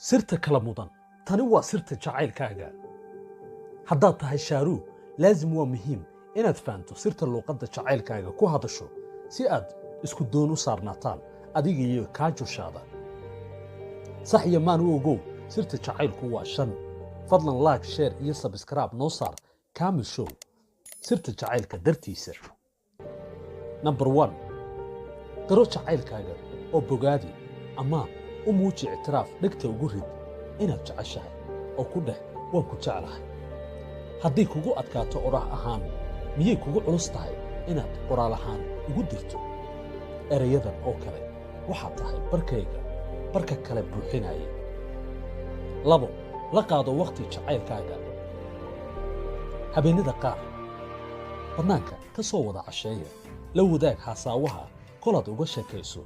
Sirta kala mudan. Tani waa sirta jacaylkaaga. Haddaad tahay shaaruu, laasim waa muhiim inaad fahanto sirta luuqadda jacaylkaaga ku hadasho si aad isku doon u saarnaataan adiga iyo kaajushaada. Sax iyo maan u ogow, sirta jacaylku waa shan. Fadlan like, share iyo subscribe noo saar Kamil Show sirta jacaylka dartiisa. Number 1, qiro jacaylkaaga oo bogaadi ama u muuji ictiraaf. Dhegta ugu rid inaad jeceshahay oo ku dheh "Waan ku jeclahay." Hadday kugu adkaato odhah ahaan, miyay kugu culus tahay inaad qoraal ahaan ugu dirto erayadan oo kale: "Waxaad tahay barkayga barka kale buuxinaya"? 2, la qaado wakhti jacaylkaaga. Habeenada qaar bannaanka ka soo wada casheeya, la wadaag haasaawaha kolaad uga sheekayso.